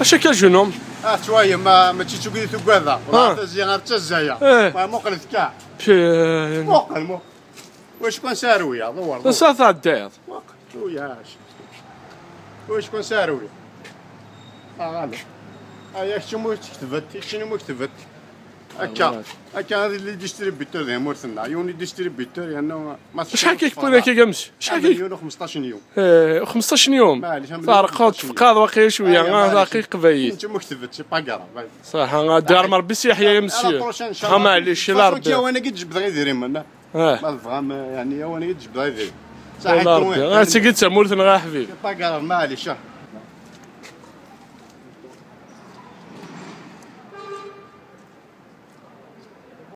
اش كا jeune homme؟ شوية ما تشوكي ثقاذا ولا تزي غير تزايا. ما مقلت كاع. موقل مو واش كون سارويا دور دور. صافي الداير. ويا واش كون سارويا غالي. هيا شنو كتبت شنو كتبت هكا هكا هذه اللي distributeur ذي مورثنا يوني distributeur يعني ما شحال كيكون هكا كمش شحال كيكون؟ مليون و15 يوم. 15 يوم فارق تفقاد واقي شوية غا قبايل. انت ما كتبت c'est pas grave. صح دار مربي سياحية يا مسيو. ها معليش لا ربي. وانا قد جبد غير ديري ما ما يعني وانا قد جبد غير ديري. صح غير تيقيت تمورثنا غا حبيبي. pas grave معليش.